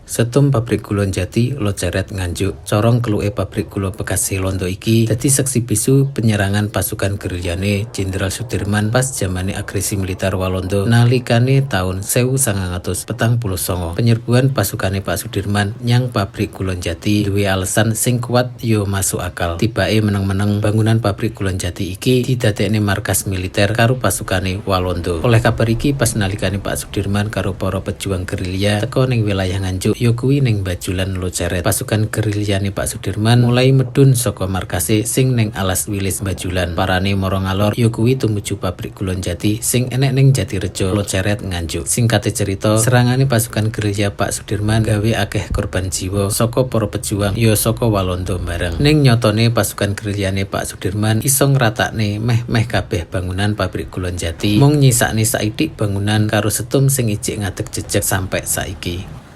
Setum pabrik gula Jati, Loceret, Nganjuk. Corong keluke pabrik gula bekas Londo iki dadi seksi bisu penyerangan pasukan gerilyane Jenderal Sudirman pas zamane agresi militer Walondo nalikane tahun 1949. Penyerbuan pasukane Pak Sudirman nyang pabrik gula Jati duwe alasan sing kuat yo masuk akal. Tibake meneng-meneng bangunan pabrik gula Jati iki didadekne markas militer karo pasukane Walondo. Oleh kabar iki, pas nalikane Pak Sudirman karo para pejuang gerilya teko ning wilayah Nganjuk, ya kuwi ning Bajulan, Loceret. Pasukan gerilyane Pak Sudirman mulai medun saka markase sing ning Alas Wilis, Bajulan. Parane mara ngalor, ya kuwi tumuju pabrik gula Jati sing enek ning Jatirejo, Loceret, Nganjuk. Singkate cerita, serangane pasukan gerilya Pak Sudirman gawe akeh korban jiwa saka para pejuang ya saka Walondo bareng. Ning nyotone pasukan gerilyane Pak Sudirman iso ngratakne meh-meh kabeh bangunan pabrik gula Jati. Mung nyisakne saithik bangunan karo setum sing ijik ngadeg jejeg sampai saiki.